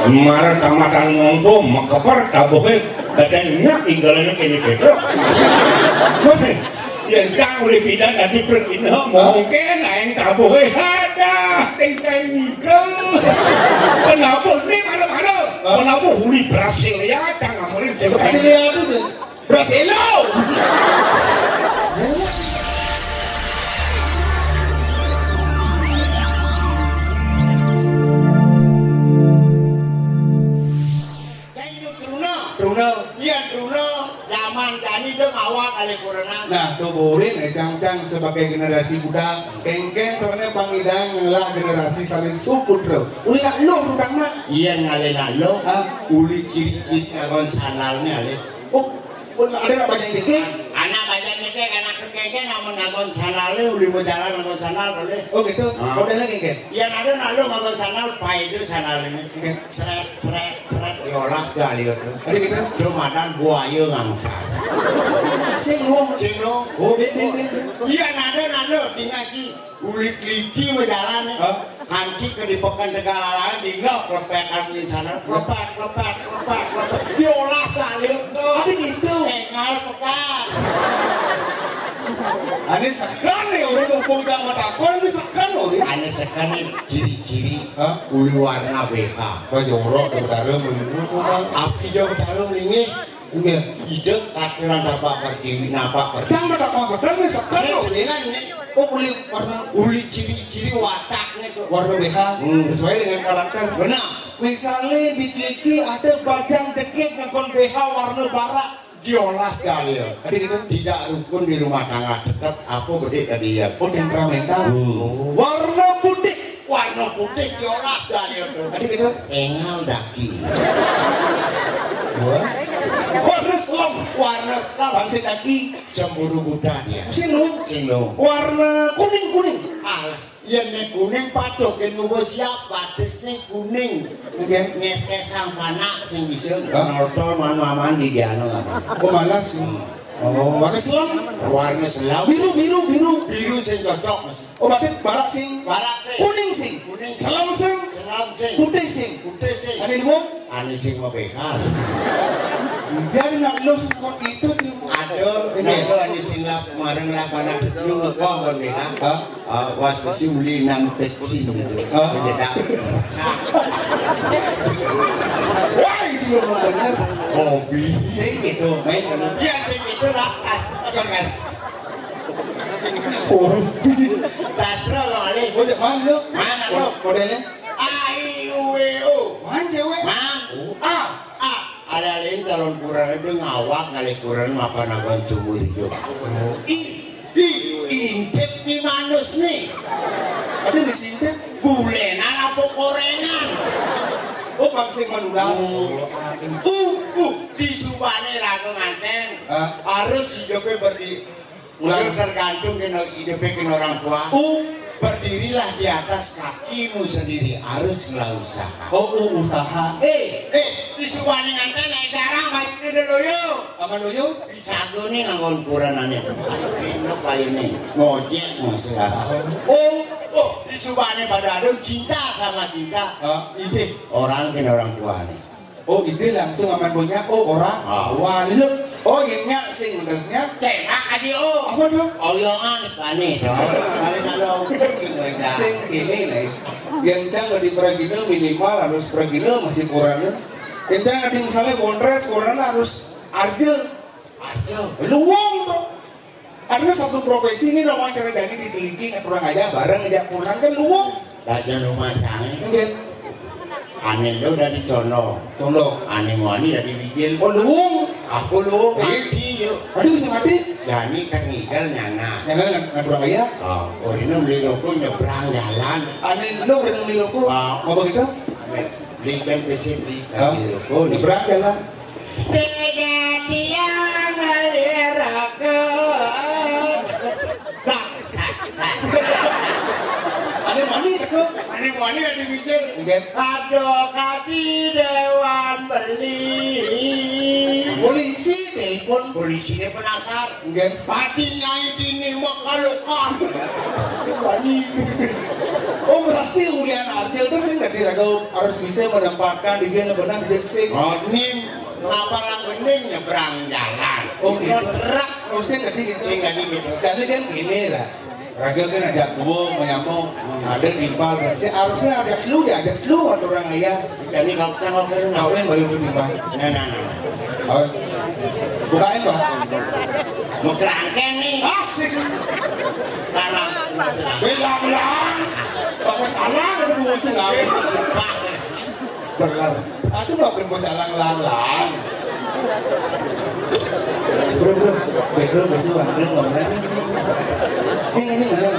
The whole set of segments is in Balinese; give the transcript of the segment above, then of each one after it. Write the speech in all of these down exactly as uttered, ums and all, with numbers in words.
Mara tamatan ngompo, makeper tabuhe, badan nyak inggalane kene kedo. Mane, yen kang uli pidan dadi prekina, mongke naeng tabuhe, hadah, sing kae ngikel. Penabuh ni mara-mara, penabuh uli Brasilia, tang amulin sing kae. Brasilia itu tuh. Brasilia. Saya hidup Truna. Truna. Iya, Truna. Zaman jani dong awak kali kurenan. Nah, tuh boleh nih, Cang-Cang sebagai generasi muda. Kengkeng karena pangidang ngelah generasi salin suput, bro. Uli nak lo, rudang nak. Iya, ngalih nak lo. Ah. Uli ciri-ciri ngagon sandalnya, alih. Oh, pun ada nak bajang dikit? Anak bajang dikit, anak kengkeng, namun ngagon sandalnya, uli mau jalan ngagon sandal, boleh. Oh, gitu. Ah. Modelnya kengkeng? Iya, ada nak lo ngagon sandal, pai itu sandal ini. Oke. Seret, seret, seret, diolas dah lihat tu. Ada gitu? Dumadan buaya ngangsa. Sing lo. Sing lo. Oh, bin, bin, bin, bin. Iya, nada, nada, tinggal ci. Ulit liki bejalan, eh. Hah? Kanci ke di peken Tegal lain, dinggal, klepekan di sana, klepek, klepek, klepek, klepek. Diolas dah lihat tu. Ada gitu? Engal pekan. Ane sekan nih, orang mumpung jam matakon, ini sekan loh, nih. Ane sekan nih, ciri-ciri. Hah? Uli warna B H. Apa jorok, ke Betara, melindungi orang. Api jauh Betara, melingih. Enggak. Ide katuran tapak pertiwi, napak pertiwi. Yang matakon sekan nih, sekan loh. Sekan nih. Oh, uli warna. Uli ciri-ciri wataknya tuh. Warna B H, hmm, sesuai dengan karakter. Benar. Misalnya di Teliki ada bajang deket ngagon B H warna barak. Diolas dah lihat. Tadi gitu. Tidak rukun di rumah tangga, tetap apa bedik tadi ya. Oh, temperamental. Hmm. Oh. Warna putih, warna putih diolas dah lihat. Tadi gitu. Engal daki. Wah. Warna selem, warna selem. Bangsit daki. Cemburu buta dia. Sing lo. Sing lo. Warna kuning, kuning. Alah. Yen nek kuning patok, yen ngubah siap, batisnya kuning. Oke. Ngeskesang panak sing bisa. Hah? Nodol man-maman di diano apa? Oh, malas. Hmm. Oh, warna selem. Warna selem. Biru, biru, biru. Biru sing cocok, Mas. Oh, batik barak sing. Barak sing. Kuning sing. Kuning sing. Selem sing. Selem sing. Putih sing. Putih sing. Ada ilmu? Ane sing mau B H. Jadi nak lu sing kon itu tuh. Aduh, oke. Nah, lu ane sing lap, mareng lap anak lu kok kon B H. Hah? Ah, was besi uli nang pecin gitu. Ah. Menyedak. Wah, itu yang bener. Hobi. Sing gitu, main kan. Iya, sing gitu lah. Astagfirullah. Hobi. Tasra lo, Ale. Oh, cak mana lo? Mana lo? Modelnya? A, I, U, E, O. Man cewek? Man. Oh. A. A. Ada lain calon kurenan itu ngawak ngalih kurenan mapan awan seumur hidup. Oh. I. I. Intip di manus nih. Ada di sini. Bulenan apa korengan? Oh, bangsa manulang. Hmm. Oh, aduh. U. U. Di subane raga nganten. Hah? Harus hidupnya berdi-, Ulang. Itu tergantung kena hidupnya kena orang tua. U. Berdirilah di atas kakimu sendiri, harus ngelah usaha. Oh, u-, usaha. Eh, eh, di subane nganten naik garang, baik ini dulu yuk. Apa dulu yuk? Bisa gue nih nganggon kuranannya. Enak bayune. Ngojek mau segala. Oh, oh, di subane pada ada cinta sama cinta. Hah? Ide orang kena orang tua nih. Oh, ide langsung aman punya. Oh, orang. Ah. Wah, ini loh. Oh, ini sing benernya. Tembak aja, oh. Apa tuh? Oyongan, bani, dong. Kali nalo. Sing ini nih. Yang cang di pragina minimal harus pragina masih kurangnya. Yang cang ada misalnya bondres kurang harus arjel. Arjel. Luwung tuh. Karena satu profesi ini orang cara dani di Teliki, kurang aja bareng aja kurang kan luwung. Raja rumah cang. Oke. Ane lo dari Condong. Condong. Ane muani dari Wijil. Oh, luwung. Aku lo. Iya. Mati yuk. Aduh, bisa mati. Jani kan ngijal nyana. Nyana nggak, nggak kurang aja. Oh, orino beli rokok nyebrang jalan. Ane lo udah beli rokok. Ah. Mau begitu? Ane beli kan P C beli. Hah? Beli rokok. Nyebrang jalan. Kejadian melirakan. Nah, ane mani itu. Ane mani ada bijil. Oke. Aduh, kati dewan beli. Polisi telepon. Polisi ini penasar. Oke. Pati nyai dini makalukan. Wani. Oh, Tapi ulian arti itu sing dadi raga harus bisa menempatkan diri yang benar di sing. Oh, ini apa, gending nyebrang jalan. Oh, gitu. Truk. Oh, sing dadi gitu. Sing dadi gitu. Jadi kan gini lah. Raga kan ajak gua menyambung, ada timpal kan. Si harusnya ajak lu, diajak lu, orang ayah. Jadi kau kan, kau kan kawin baru timpal. Nah, nah, nah. Oh. Bukain, Pak. Mau kerangkeng nih. Ah, sih. Karena bilang-bilang. Bapak salah, ada dua salah. Bener. Aduh, mau kerja jalan-jalan. Bro, bro, bro, bro, bro, bro, nggak bener. Ini, ini bener.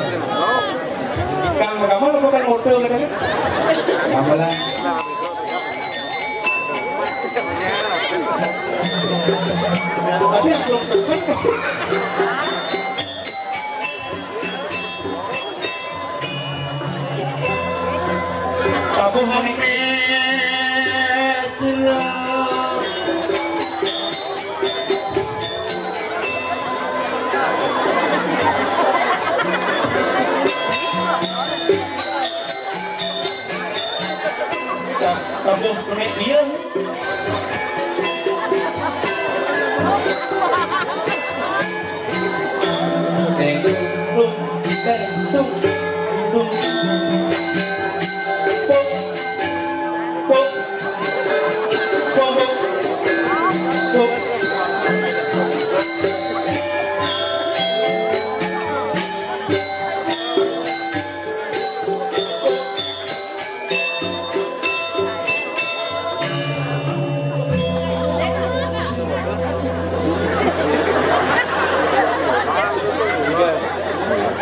Kamu, kamu lo bukan motor, kan? Kamu lah. Tapi yang belum sempet. Tabuh manik. Tabuh manik dia.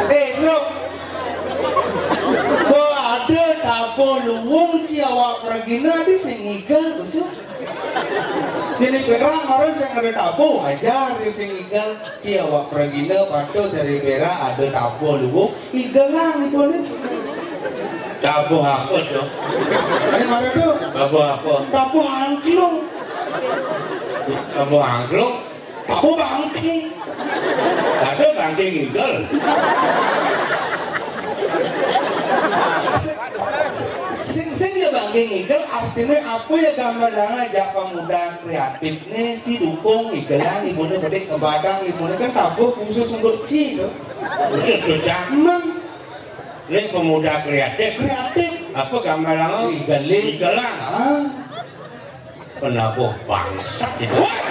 Eh, Bro. Bo ada tabuh luwung ci awak pragina di sing ngigal, Bos. Ini perak orang sing ada tabuh ajar di sing ngigal. Ci awak pragina patuh dari berak ada tabuh luwung, igelang iku ni. Tabuh apa tu? Ini mana tu? Tabuh apa? Tabuh angklung. Tabuh angklung? Tabuh bangking. Ada bangking igel. Sing, sing ya bangking igel, artinya apa ya gambarannya, jak pemuda kreatif nih, ci dukung igelan, ibunya gede kebadang, ibunya kan tabuh khusus untuk ci tu. Khusus tu, Cak. Emang. Ini pemuda kreatif. Kreatif. Apa gambarannya? Igelan. Igelan. Ah. Penabuh bangsat itu. Wah!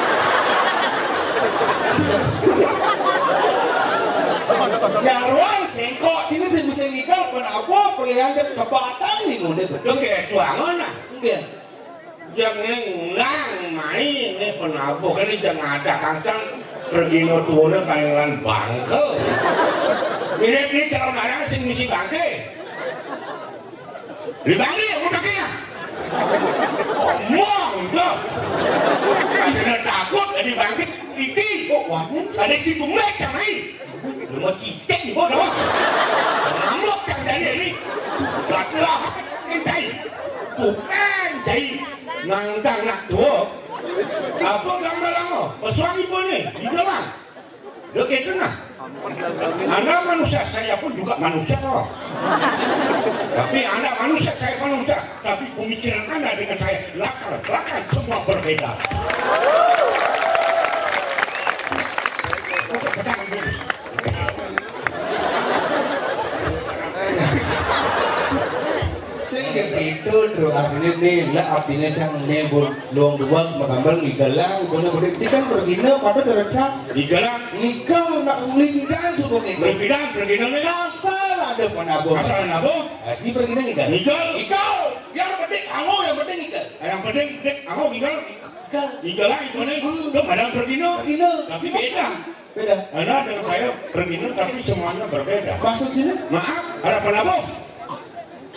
Nyaruan sengkok, sini sih bisa ngigal, penabuh, pilihan ke kebatan nih, udah betul. Oke, tuangan lah. Enggak. Jeng ning nang mai ne penabuh ne jeng ada kangkang pergi no tuune kailan bangke. Mirip ni calon barang sing misi bangke. Di bangke, aku bangke lah. Omong tu. Kena takut, di bangke. Iti. Oh, wanita. Ada kitu mereka mai. Rumah kita ni bodoh. Ngamuk yang dari ni. Lah, lah. Entai. Bukan, tai. Nangkang nak tua. Apa gambar lama? Pesuang ibu ni. Itu lah. Dia kata nah. Anda manusia, saya pun juga manusia, kawan. Tapi Anda manusia, saya manusia. Tapi pemikiran Anda dengan saya, latar belakang semua berbeda. Untuk pedang dulu. Sing ya gitu, Bro. Artinya nih, lah artinya cang nih, bul-, luang dua, magambal ngigalang, ibu nak beri, kan bergina pada terencang. Ngigalang. Ngigal, nak uli ngigal, subuh ngigal. Bergina, bergina nih. Asal ada penabuh. Asal penabuh. Haji bergina ngigal. Ngigal. Ngigal. Yang penting, kamu yang penting ngigal. Yang penting, dek, kamu ngigal. Ngigal. Ngigal lah, ibu nih. Hmm. Lu madang bergina. Bergina. Tapi beda. Beda. Anda dengan saya bergina, tapi semuanya berbeda. Maksudnya? Maaf, ada penabuh.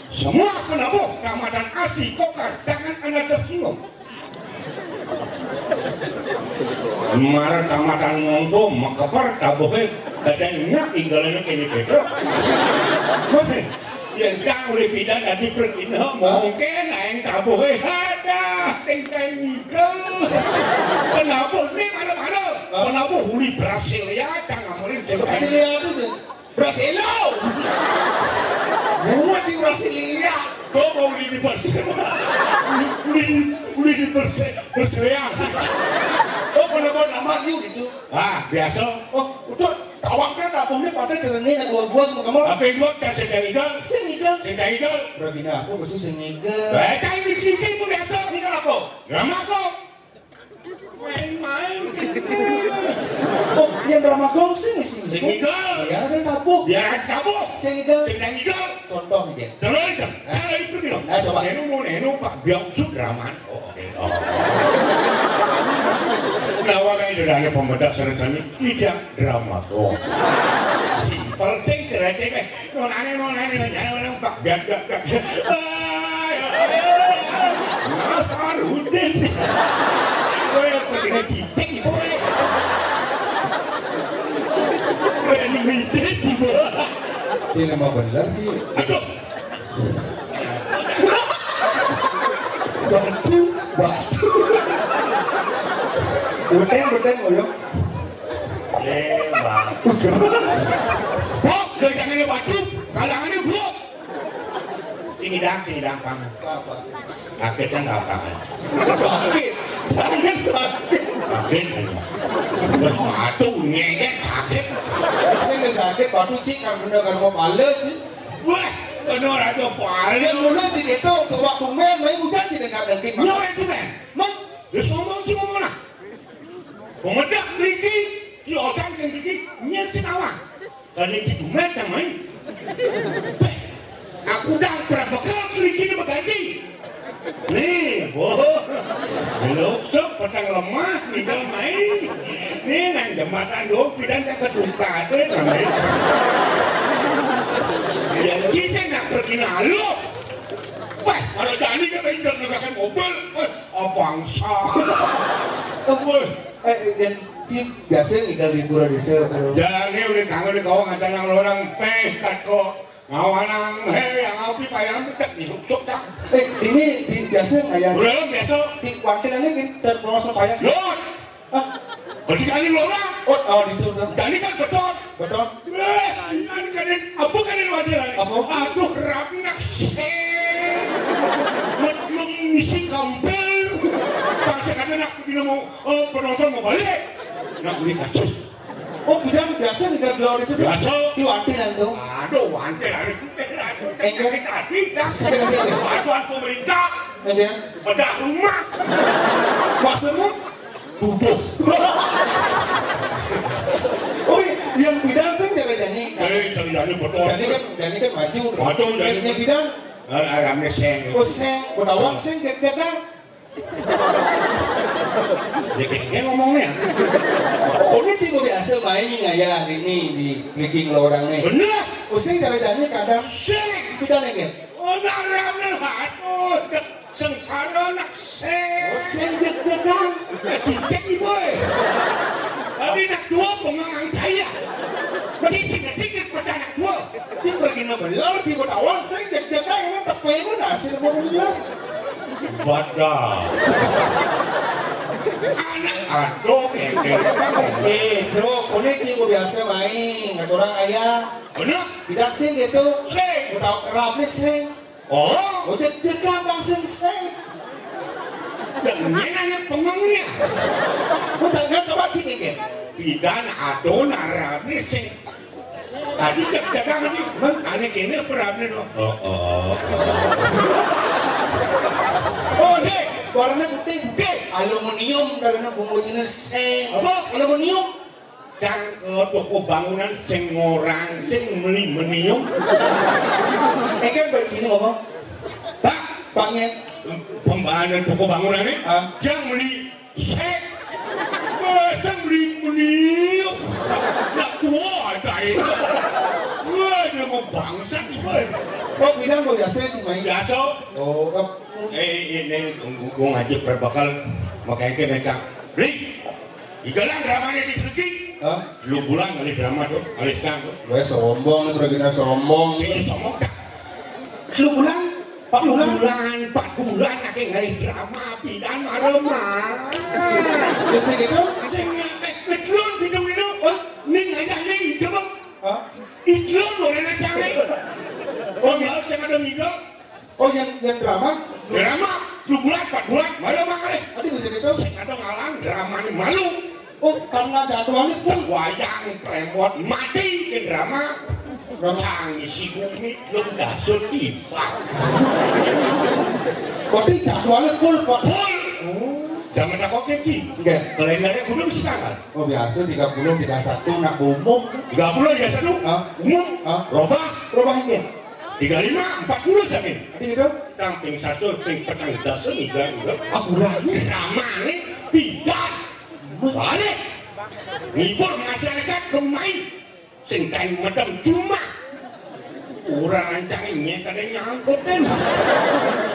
Semua penabuh Kecamatan Asri Kokar, jangan Anda tersinggung. Mar Kecamatan Monto, mekeper tabuhe, katanya inggalannya kene Petro. Yang cang udah pindah tadi pergi, nah, mungkin aing tabuhe ada, sing kayak gitu. Penabuh ini mana-mana. Penabuh uli Brasilia, cang ngamulin sing kayak Brasilia apa tuh? Brasilia. Gua di Brasilia. Kok mau di Brasilia? Uli, uli di Brasilia. Oh, bener-bener nama lu gitu. Ah, biasa. Oh, udah, tawang kan apa nih pada jenenge nek gua gua kamu. Apa gua kasih dari dong? Sing ikan. Sing dari dong. Udah gini aku mesti sing ikan. Eh, kayak di sini pun biasa. Ini kan apa? Drama kok. Main-main. Oh, yang drama gong sing sing. Sing ikan. Ya, ada tabu. Biar ada tabu. Sing ikan. Sing dari dong. Contoh gitu. Terus itu. Nah, dari itu gitu. Nah, coba. Nenu mau nenu pak biang sudraman. Oh, oke. Oh. Nah, wakai itu dari pemedak seretani tidak drama kok. Simpel sing kira cewek. Nonane nonane nonane pak biang biang biang. Ah, ya, ya, ya. Nasarudin. Gue yang pakai titik itu. Gue yang minta sih gue. Cina mah bener sih. Aduh. Batu, batu. Buteng, buteng, oyong. Eh, batu. Bok, jangan batu. Kalangannya bok. Sini dang, sini dang, pang. Apa? Sakit kan gampang. Sakit, jangan sakit. Sakit. Terus batu, nyeget, sakit. Saya nggak sakit, batu cik, kan bener kan mau pala sih. Wah, kena raja paling. Dia mula di itu, waktu main, main hujan sih dengan nanti. Nyo itu men. Mang, dia sombong sih ngomong lah. Pemedak berisi, di otak yang gigi, nyen sih kawan. Kalau itu cuma yang main. Aku dah berapa kali berisi ini berganti. Nih, boh. Belum sok petang lemah, tinggal main. Nih, nang jembatan dong, pidan tak keduka deh, namanya. Yang kisah nak pergi lalu. Wah, kalau Dani kan main dan negasan mobil. Wah, abangsa. Wah. Eh, yang tim biasa ngigal di pura desa, kalau Dani udah kangen di kawan, ngajar nang lorang, peh, kat kok. Ngawanang, hei, yang api payang bedak di suksuk dah. Eh, ini di biasa nggak ya? Udah, biasa. Di kuantilannya gitu, terpengaruh sama payah sih. Lot. Hah? Berarti kan ini lorang. Oh, oh, di itu, udah. Dani kan beton. Beton. Eh, ini kan ini, apa kan ini wadah? Apa? Aduh, rapnak. Eh, mengisi kampel. Pasti ada nak, kita mau, oh, penonton mau balik. Nak beli kasus. Oh, bidan biasa di Gablor itu, Bro? Biasa. Di wantilan tuh. Aduh, wantilan. Enggak. Tadi dah. Sebenarnya. Bantuan pemerintah. Enggak. Bedah rumah. Maksudnya? Tuduh. Oh, yang bidan sih cara Dani. Eh, cara Dani betul. Dani kan, Dani kan maju. Maju, Dani. Daninya bidan. Ah, ah, rame seng. Oh, seng. Bedawang seng, gede-gede. Ya, kayak dia ngomongnya. Pokoknya tiba biasa main ngaya hari ini di Bliging lo orang nih. Bener. Usai dari Dani kadang sing kita nih, Gem. Oh, narane, aduh, de-, sengsara nak sing. Oh, sing jeg-jegan. Eh, dicek, Ibu, eh. Tapi nak dua pengangan saya. Dikit-dikit pada nak dua. Di pergi nang belar, di kota awang, sing jeg-jegan, ini tepe pun hasil pun belar. Badal. Anak aduh, kayak gitu. Eh, bro, kulit sih gua biasa main, nggak kurang ayah. Bener? Tidak sih gitu. Sing. Udah kerap nih sing. Oh? Udah cekam bang sing sing. Dan ini nanya pengangnya. Udah nggak coba sih gitu. Bidan aduh narani sing. Tadi cek dagang ni, men, ane kene apa rame no? Oh, oh, oh. Oh, deh, warna putih, deh. Aluminium karena bumbu jenis C. Apa? Aluminium. Jang ke toko bangunan sing ngorang, sing meli menium. Eh, kan baru sini ngomong. Pak, Pak Nyet. Pembangunan toko bangunan ni, ah, jang meli Sek. Masa beli meniup? Nak tua ada itu. Wah, dia mau bangsat, woi. Oh, bilang mau biasa sih, main. Biasa. Oh, eh, ini gua ngaji perbakal makanya kita cak. Beli. Igelang ramane di Bliging. Hah? Lu bulan kali drama tuh, kali cang tuh. Gue sombong, nih, bener sombong. Sini sombong dah. Lu bulan? Pak Bulan? Bulan, Pak Bulan lagi ngalih drama bidan marema. Yang sing itu? Sing, eh, kecilon bidung itu. Hah? Ning aja ning itu, Bang. Hah? Itu lo rene cari. Oh, ya, Drama? Drama, dua bulan, empat bulan, malu mangalih. Adi bisa gitu? Sing ada ngalang drama ni malu. Oh, karena jadwalnya pun wayang premot mati ke drama. Drama. Sang isi gumi belum dasut tiba. Berarti jadwalnya full, Pak. Full. Oh. Jangan takut kecil. Enggak. Kalendernya belum sekarang. Oh, biasa tiga puluh, tiga satu, nak umum. Tiga puluh, tiga satu. Hah? Umum. Hah? Robah. Robah ini. Tiga lima, empat puluh jamin. Adi gitu? Tang ping satu, ping petang dasa, niga, niga. Aku lagi. Sama ni, pindah. Balik. Ngibur masyarakat kemai. Sing kain medem cuma. Orang rancang ini kada nyangkut kan.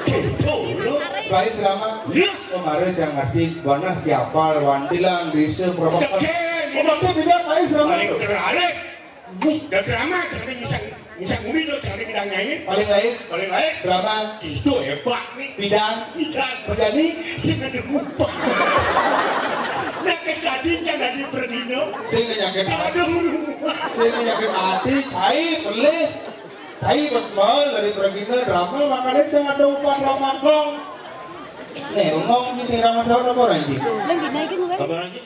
Gitu lo. Baik, selamat. Ya. Kemarin jangan ngerti, mana siapa, wantilan, bisa, berapa. Oke. Oh, maksud tidak, baik, selamat. Paling terlalu. Nih. Dah drama, cari misang, misang umi tu, cari bidang nyanyi. Paling lain. Paling lain. Drama. Itu hebat ni. Bidang. Bidang. Penyanyi. Sing ada mupa. Nak kejadi kan ada pergino. Sing nyakit. Ada rumah. Sing nyakit hati, cai, pelih. Cai pas mal dari pergino drama, makanya sing ada upah drama kong. Nih, ngomong si drama sahur apa orang ji? Apa orang ji?